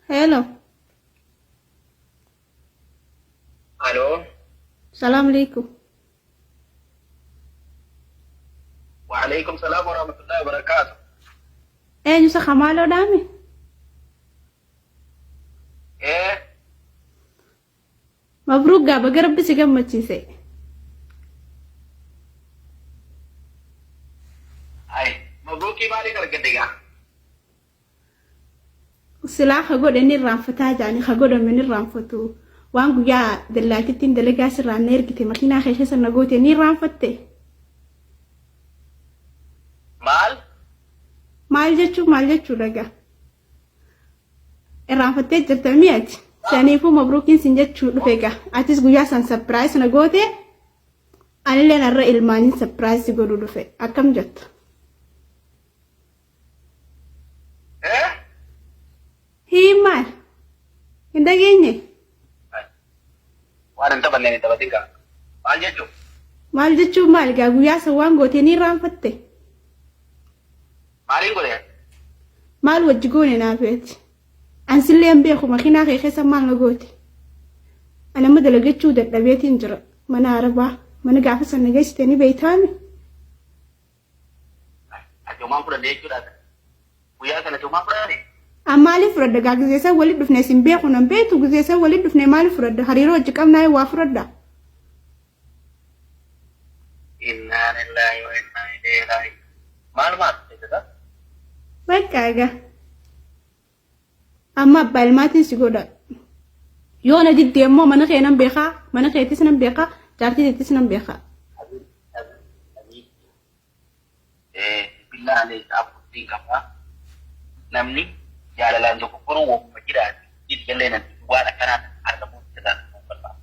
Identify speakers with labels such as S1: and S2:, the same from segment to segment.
S1: Hello.
S2: Aloo.
S1: Salaam alaikum.
S2: Waalaikum salaam warahmatullahi wabarakatuh.
S1: Eenyu isa kamaaloo dhaame?
S2: Ee.
S1: Mabruuk gaa baga rabbi si gammachiise.
S2: Ay, mabruukii maaliif argadde gaa?
S1: Silaa ka godhe ni irraanfataa jaani ka godhame ni irraanfatu. Waan guyyaa dallaaltittiin dalagaa sirraan na ergite makiinaa kee keessa na goote ni irraanfatte.
S2: Maal?
S1: Maal jechuu maal jechuu dhagaa. Irraanfattee jirta mi'ati. Saniifuu mabruukiin sin jechuu dhufe gaa. Atis guyyaa san sapiraayis na goote. Anilleen har'a ilmaaniin sapiraayis si godhuu dhufe. Akkam jetta?
S2: Eh?
S1: Hii maal? Hin dhageenye?
S2: Waan hin taphanne hin taphatin kaa. Maal jechuu?
S1: Maal jechuun maal gaa guyyaa san waan goote ni irraanfatte?
S2: Maaliin godhe?
S1: Maal wajji goone naafeeti? An sillee hin beeku makiinaa kee keessa maal na goote? Ani amma dalagachuu dadhabeetiin jira mana arabaa mana gaafa san na geessite ni beeytaami?
S2: Ati homaan fudhanne jechuudha. Guyyaa sana ati homaan fudhanne?
S1: An maaliif fudhadha gaa gizee san walitti dhufne isin beeku nan beektu gizee san walitti dhufne maaliif fudhadha hariiroo wajji qabnaa waa fudhadha.
S2: Innaa lillaahi wa innaa ilayhi raaji'uun. Maalumaaf jechuudha?
S1: Bakka egaa. Amma abbaa ilmaatiin si godha. Yoo na didde immoo mana kee nan beekaa, mana keetis nan beekaa, jaartii teetis nan beekaa.
S2: Billaa alee abbootiin qabaa. Namni jaalalaan dogoggoruu womuma jiraate jallee namni waan akkanaa argamu irraa barbaada.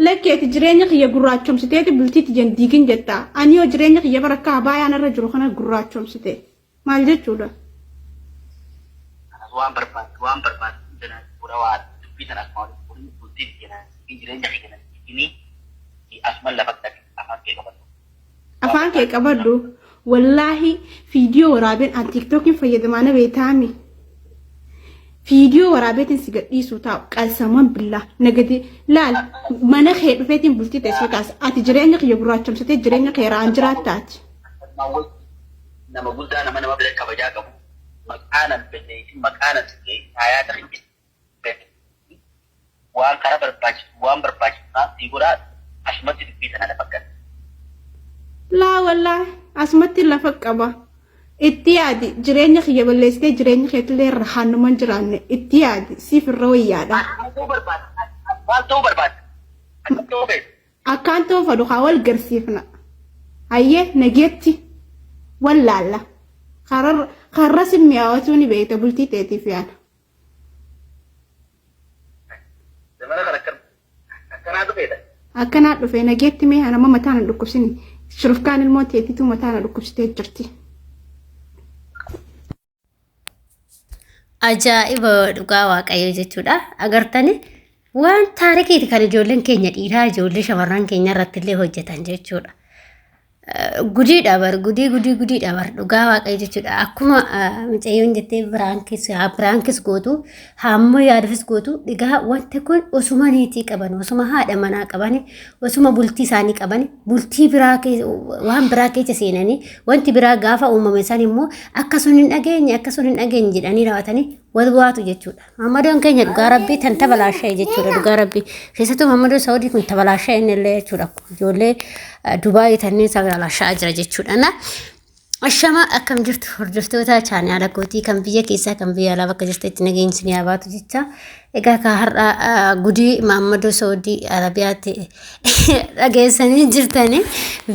S1: Lakki ati jireenya kiyya gurraachomsiteeti bultii tiyya hin diigin jetta. Ani yoo jireenya kiyya bara akka habaayaan irra jiru kana gurraachomsite. Maal jechuudha?
S2: Kanas waan barbaaddu waan barbaaddu hunda naan bu'uura waa dubbii tana asuma walitti fuudhini bultii tiyya naan diigin jireenya kiyya naan diigini asuman lafa qabi afaan kee qabadhu.
S1: Afaan kee qabadhu. Wallaahi fiidiyoo waraabeen an tiiktookiin fayyadamaa na beektaami. Fiidiyoo waraabeetiin si gadhiisuu taa'u qalsaman billaa nagadi laal mana kee dhufeetiin bultii teessoo kaasa ati jireenya kiyya gurraachomsitee jireenya kee ra'aan jiraattaati.
S2: Nama guddaa nama nama bira kabajaa qabu maqaa nan balleessin maqaa nan hayaata waan karaa barbaachisu waan barbaachisu naaf sii godhaa asumatti dubbii tana lafa gala.
S1: Laa wallaahi asumatti lafa qaba. Itti yaadi jireenya kiyya balleessitee jireenya keetillee irra haannuman jiraanne itti yaadi siif irra wayyaadha.
S2: Maal ta'uu barbaadda? Maal ta'uu barbaadda? Akkam ta'uu feeta?
S1: Akkaan ta'uu fedhu haa wal garsiifna. Hayyee nageetti wal laalla. Karra si mi'aawatuu ni beekta bultii teetiif yaana.
S2: Zamana kana akkam akkanaa dhufeedha.
S1: Akkanaa dhufe nageetti mee anamma mataa na dhukkubsini. Shurufkaan ilmoo teetitu mataa na dhukkubsitee jirti.
S3: Ajaa'iba dhugaa waaqayyoo jechuudha. Agartani waan taarikiiti kan ijoolleen keenya dhiiraa ijoollee shamarran keenya irratti illee hojjetan jechuudha. Gudiidha bar gudii gudii gudiidha bar dhugaa waaqayyo jechuudha. Akkuma mucayyoon jettee biraankis haa biraankis gootu haa ammoo yaadafis gootu dhigaa wanti kun osuma niitii qaban osuma haadha manaa qaban osuma bultii isaanii qaban bultii biraa waan biraa keessa seenanii wanti biraa gaafa uumame san immoo akka sun hin dhageenye akka sun hin dhageenye jedhanii raawwatanii wal waatu jechuudha. Maammadoon keenya dhugaa rabbii tan tabalaasha'e jechuudha dhugaa rabbii. Keessattuu maammadoon Saawudii kun tabalaasha'e inni illee jechuudha. Ijoollee Dubaayii tanneen tabalaasha'aa jira jechuudha. Na Ashama akkam jirtu hordoftoota chaanaala kootii kan biyya keessaa kan biyya alaa bakka jirtetti nageenyi isin haa baatu jecha. Egaa ka har'a gudii maammadoo Saawudii Arabiyaatti dhageessanii jirtanii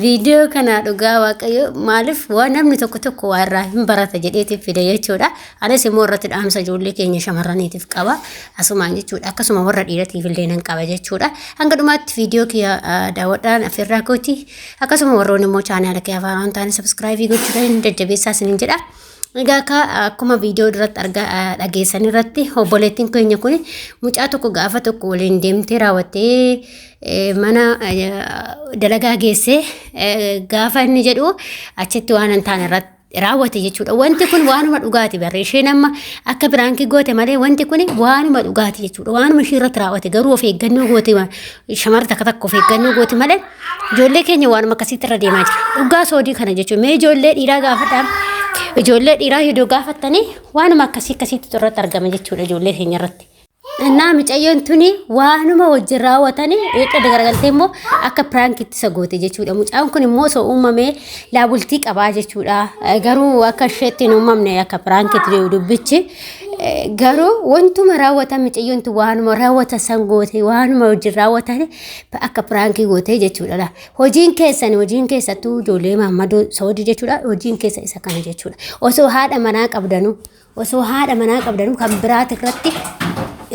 S3: viidiyoo kana dhugaa waaqayyo maaliif waan namni tokko tokko waa irraa hin barata jedheetiif fide jechuudha. Anis immoo irratti dhaamsa ijoollee keenya shamarraniitiif qaba. Asumaan jechuudha. Akkasuma warra dhiiratiif illee nan qaba jechuudha. Hanga dhumaatti viidiyoo kiyya daawwadhaan affeerraa kooti. Akkasuma warroonni immoo chaanaala kiyya afaan waan ta'an sabiskiraayibii gochuudhaan jajjabeessaa isiniin jedha. Egaa akka akkuma viidiyoo duratti argaa dhageessan irratti obboleettiin keenya kun mucaa tokko gaafa tokko waliin deemtee raawwattee mana dalagaa geessee gaafa inni jedhu achitti waan hin taane irratti raawwate jechuudha. Wanti kun waanuma dhugaati barre isheen amma akka biraankii goote malee wanti kun waanuma dhugaati jechuudha. Waanuma ishee irratti raawwate garuu of eeggannoo goote shamarri takka takka of eeggannoo goote malee ijoollee keenya waanuma akkasiitti irra deemaa jira. Dhugaa soodii kana jechuudha. Mee ijoollee dhiiraa gaafadhaa ijoollee dhiiraa yoo gaafattanii waanuma akkasii akkasiitti irratti argama jechuudha ijoollee keenya irratti. Innaa micayyoon tuni waanuma wajjin raawwatanii eeqa garagaltee immoo akka piraankitti isa goote jechuudha. Mucaan kun immoo osoo uumamee laabultii qabaa jechuudha. Garuu akka isheetti hin uumamne akka piraankitti dubbichi. Garuu wantuma raawwatan micayyoon tun waanuma raawwatan san goote waanuma wajjin raawwatan akka piraankii goote jechuudha. Hojiin keessan hojiin keessattuu ijoollee maammadoo Saudii jechuudha. Hojiin keessa isa kana jechuudha. Osoo haadha manaa qabdanuu osoo haadha manaa qabdanuu kan biraati irratti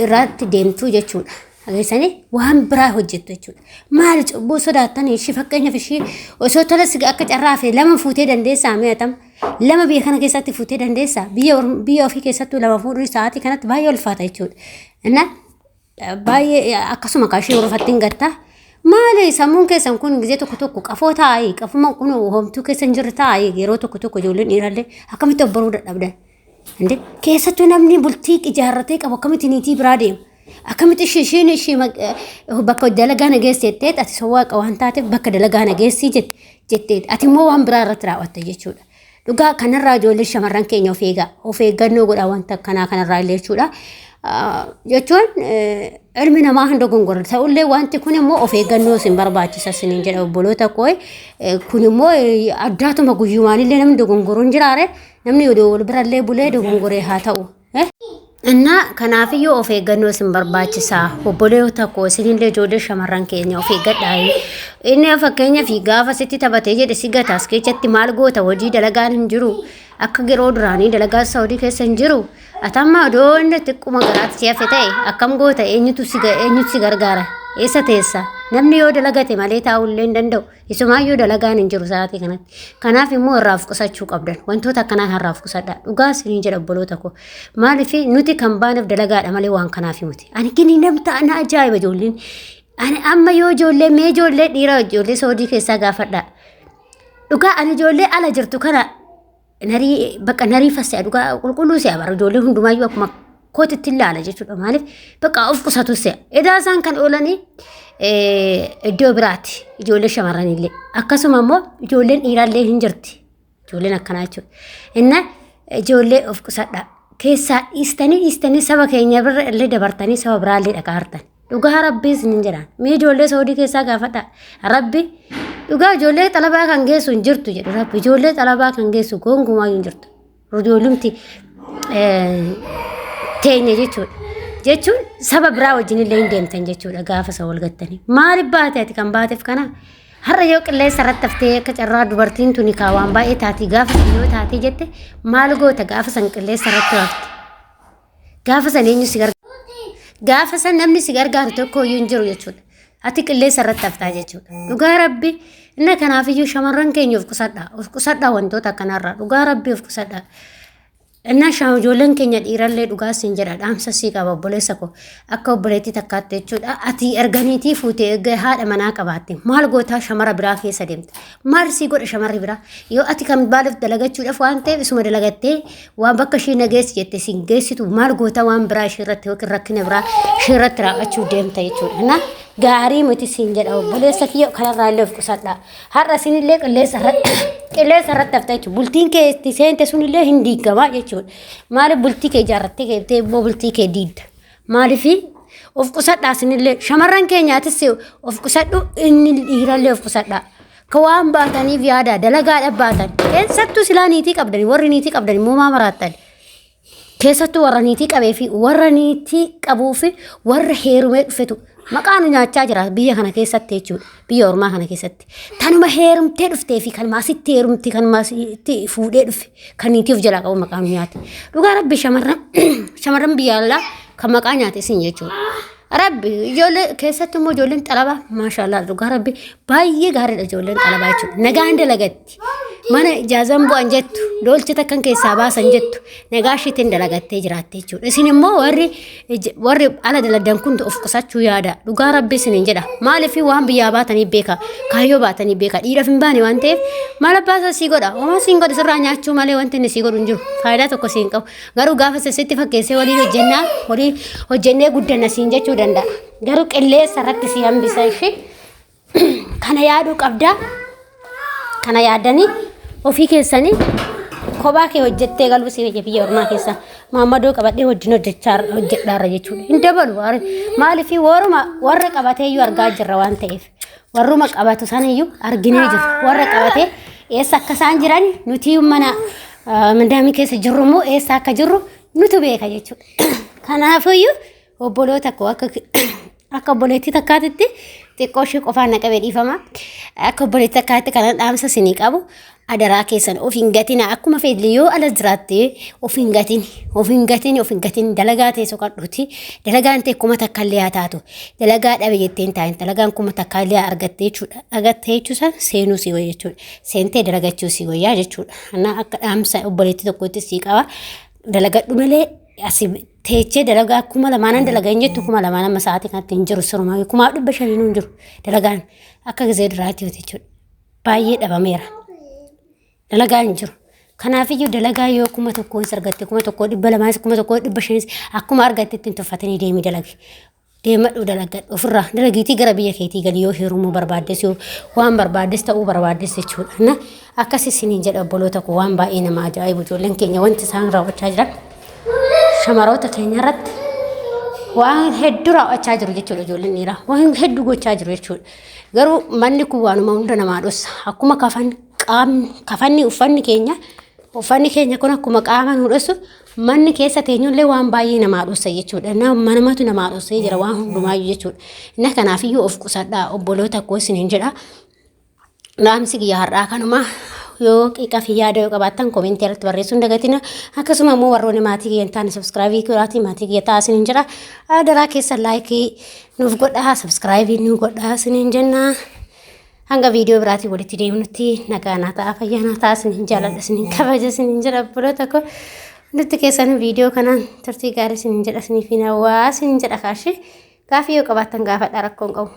S3: irratti deemtuu jechuudha. Dhageessanii waan biraa hojjettu jechuudha. Maali cubbuu sodaattan ishii fakkeenyaaf ishii osoo tola si akka carraa fi lama fuutee dandeessaa mi'atam. Lama biyya kana keessatti fuutee dandeessaa. Biyya biyya ofii keessattuu lama fuudhuun sa'aatii kanatti baay'ee ulfaata jechuudha. Inna baay'ee akkasuma kaashee horofatti hin gatta. Maali sammuun keessan kun gizee tokko tokko qafoo taa'ee qafuma kun homtuu keessa hin jirre taa'ee yeroo tokko tokko ijoolleen dhiirallee akkamitti of baruu dadhabdan. Inde keessattuu namni bultii ijaarratee qabu akkamitti niitii biraa deema? Akkamitti ishee isheen ishee bakka dalagaa na geessi jettee ati sowwaaqa waan taateef bakka dalagaa na geessi jettee ati immoo waan biraa irratti raawwatte jechuudha. Dhugaa kanarraa ijoollee shamarran keenya of eegaa of eeggannoo godhaa wanta akkanaa kanarraa illee jechuudha. Jechuun ilmi namaa hin dogongora ta'ullee wanti kun immoo of eeggannoo isin barbaachisa isiniin jedha obboloota koo. Kun immoo addaatuma guyyumaanillee namni dogongoru hin jiraare namni odoo wal birallee bulee dogongoree haa ta'u. Innaa kanaafiyyuu of eeggannoo isin barbaachisa. Obboleota koo isinillee ijoollee shamarran keenya of eeggadhaa. Inni fakkeenyaaf gaafa sitti taphatee jedhe si gata as keessatti maal goota hojii dalagaan hin jiru. Akka yeroo duraanii dalagaa Saawudii keessa hin jiru. Ati amma odoo inni xiqquma garaatti si hafe ta'e akkam goota eenyutu si eenyutu si gargaara? Eessa teessa? Namni yoo dalagate malee taa'uu illee hin danda'u. Isumaayyuu dalagaan hin jiru sa'aatii kanatti. Kanaaf immoo irraa of qusachuu qabdan. Wantoota akkanaa kan irraa of qusadhaa. Dhugaa isiniin jedha obboloota koo. Maaliif nuti kan baaneef dalagaadha malee waan kanaaf miti. Ani gini namta na ajaa'iba ijoolleen. Ani amma yoo ijoollee mee ijoollee dhiira ijoollee Saudii keessaa gaafadhaa. Dhugaa ani ijoollee ala jirtu kana narii bakka narii fassi'a dhugaa qulqulluu si'a bara ijoollee hundumaayyuu akkuma kootitti ilaala jechuudha. Maaliif bakka of qusatu si'a. Edaa isaan kan oolanii iddoo biraati ijoollee shamarranillee. Akkasuma immoo ijoolleen dhiiraallee hin jirti. Ijoolleen akkanaa jechuudha. Inna ijoollee of qusadha. Keessaa dhiistanii dhiistanii saba keenya bira illee dabartanii saba biraallee dhaqaa jirtan. Dhugaa rabbii isinin jedhaan. Mee ijoollee Saudii keessaa gaafadha. Rabbi dhugaa ijoollee xalabaa kan geessu hin jirtu jedhu rabbi. Ijoollee xalabaa kan geessu gonkumaa hin jirtu. Ijoollumti teenya jechuudha. Jechuun saba biraa wajjin illee hin deemtan jechuudha gaafa isa wal gattanii. Maaliif baate ati kan baateef kana? Har'a yoo qilleensa irratti haftee akka carraa dubartiin tuni kaa waan baay'ee taati gaafa san yoo taatee jette maal goota gaafa san qilleensa irratti hafte? Gaafa san eenyu si gargaara? Gaafa san namni si gargaaru tokko iyyuu hin jiru jechuudha. Ati qilleensa irratti haftaa jechuudha. Dhugaa rabbi inna kanaafiyyuu shamarran keenya of qusadhaa. Of qusadhaa wantoota akkanarraa. Dhugaa rabbi of qusadhaa. Innaa ijoolleen keenya dhiirallee dhugaa siin jedha dhaamsa sii qaba obboleessa koo akka obboleettii takkaatti jechuudha. Ati erganiitii fuutee erga haadha manaa qabaatte maal gootaa shamara biraa keessa deemta. Maal sii godha shamarri biraa yoo ati kan baaleef dalagachuudhaaf waan ta'eef isuma dalagattee waan bakka ishii na geessi jette siin geessitu maal goota waan biraa ishee irratti yookiin rakkina biraa ishee irratti raawwachuu deemta jechuudha. Na gaarii miti siin jedha obboleessa kiyya kanarraa illee of qusadha. Har'a isinillee qilleensa irratti qilleensa irratti hafta jechuudha. Bultiin kee itti seente sunillee hin diigamaa jechuudha. Maaliif bultii kee ijaarrattee keettee immoo bultii kee diigda? Maaliif of qusadhaa isinillee shamarran keenyaatis of qusadhu inni dhiirallee of qusadhaa. Ka waan baataniif yaada dalagaadhaaf baatan. Keessattuu silaa niitii qabdani warri niitii qabdani immoo maa maraattan? Keessattuu warra niitii qabee fi warra niitii qabuu fi warra heerumee dhufetu maqaa nu nyaachaa jira biyya kana keessatti jechuudha. Biyya ormaa kana keessatti. Tanuma heerumtee dhuftee fi kan maasitti heerumti kan maasitti fuudhee dhufe kan niitii of jalaa qabu maqaa nu nyaate. Dhugaa rabbi shamarran shamarran biyya alaa kan maqaa nyaate isin jechuudha. Rabbi ijoollee keessattuu immoo ijoolleen xalabaa maashaallah dhugaa rabbi baay'ee gaariidha ijoolleen xalabaa jechuudha. Nagaan dalagatti. Mana ijaazan bu'an jettu doolcha takkan keessaa baasan jettu nagaa ishiitiin dalagattee jiraatte jechuudha. Isin immoo warri warri ala daladan kun of qusachuu yaada. Dhugaa rabbi isiniin jedha. Maaliif waan biyyaa baatanii beeka kaayyoo baatanii beeka dhiiraaf hin baane waan ta'eef maal abbaa isaa sii godha. Homaa siin godhu sirraa nyaachuu malee wanti inni sii godhu hin jiru. Faayidaa tokko siin qabu. Garuu gaafa sitti fakkeessee waliin hojjennaa waliin hojjennee guddanna siin jechuu danda'a. Garuu qilleensa irratti si hambisa ishee kana yaaduu qabdaa. Kana yaadanii ofii keessanii kophaa kee hojjettee galuu si biyya biyya ormaa keessa maammadoo qabadhee wajjin hojjechaa hojjedhaarra jechuudha. Hin dabalu maaliif warruma warra qabatee iyyuu argaa jirra waan ta'eef warruma qabatu saniyyuu arginee jirra warra qabatee eessa akka isaan jiran nuti mana mandaamii keessa jirru immoo eessa akka jirru nutu beeka jechuudha. Kanaafiyyuu obboloota koo akka akka obboleettii takkaatitti xiqqoo ishee qofaan na qabee dhiifama. Akka obboleettii takkaatti kana dhaamsa isinii qabu adaraa keessan of hin gatina akkuma fedhe yoo ala jiraatte of hin gatin of hin gatin of hin gatin dalagaa ta'e soqadhuuti dalagaan ta'e kuma takka illee haa taatu dalagaa dhabe jettee hin taa'in dalagaan kuma takka illee argatte jechuudha argatte jechuusan seenuu si wayya jechuudha seentee dalagachuu si wayyaa jechuudha ana akka dhaamsa obboleettii tokkotti sii qaba dalagadhu malee asi teechee dalagaa kuma lamaanan dalaga hin jettu kuma lamaan amma sa'aatii kanatti hin jiru sirumaa kumaaf dhibba shaniinuu hin jiru dalagaan akka gizee duraatti jechuudha baay'ee dhabameera dalagaa hin jiru. Kanaafiyyuu dalagaa yoo kuma tokkoon argatte kuma tokkoo dhibba lamaanis kuma tokkoo dhibba shanis akkuma argatte ittiin tuffatanii deemii dalagi. Deemadhu dalagadhu ofirraa dalagiitii gara biyya keetii gali yoo heerumuu barbaaddes yoo waan barbaaddes ta'uu barbaaddes jechuudha. Na akkas isiniin jedha obboloota koo waan baay'ee nama ajaa'ibu ijoolleen keenya wanti isaan raawwachaa jiran shamaroota keenya irratti waan hedduu raawwachaa jiru jechuudha ijoolleen dhiiraa waan hedduu gochaa jiru jechuudha. Garuu manni kun waanuma hunda namaa dhossa akkuma kafan qaamni kafanni uffanni keenya uffanni keenya kun akkuma qaama nu dhossu manni keessa teenyullee waan baay'ee namaa dhossa jechuudha. Manamatu namaa dhossee jira waan hundumaayyuu jechuudha. Inna kanaafiyyuu of qusadhaa obboloota koo isiniin jedha. Dhaamsi kiyya har'aa kanuma yoo qiqa fi yaada yoo qabaattan komentii irratti barreessuu hin dagatina. Akkasuma immoo warroonni maatii kiyya hin taane sabskraayibii godhaatii maatii kiyya ta'aa isiniin jedha. Adaraa keessan laayikii nuuf godhaa sabskraayibii nu godhaa isiniin jenna. Hanga viidiyoo biraatiin walitti deemnutti nagaa naa ta'a fayyaa naa ta'a isiniin jaaladha isiniin kabaja isiniin jedha obboloota koo. Nutti keessan viidiyoo kanaan turtii gaarii isiniin jedha isiniif hin hawwaa isiniin jedha kaashee. Gaafii yoo qabaattan gaafadhaa rakkoon qabu.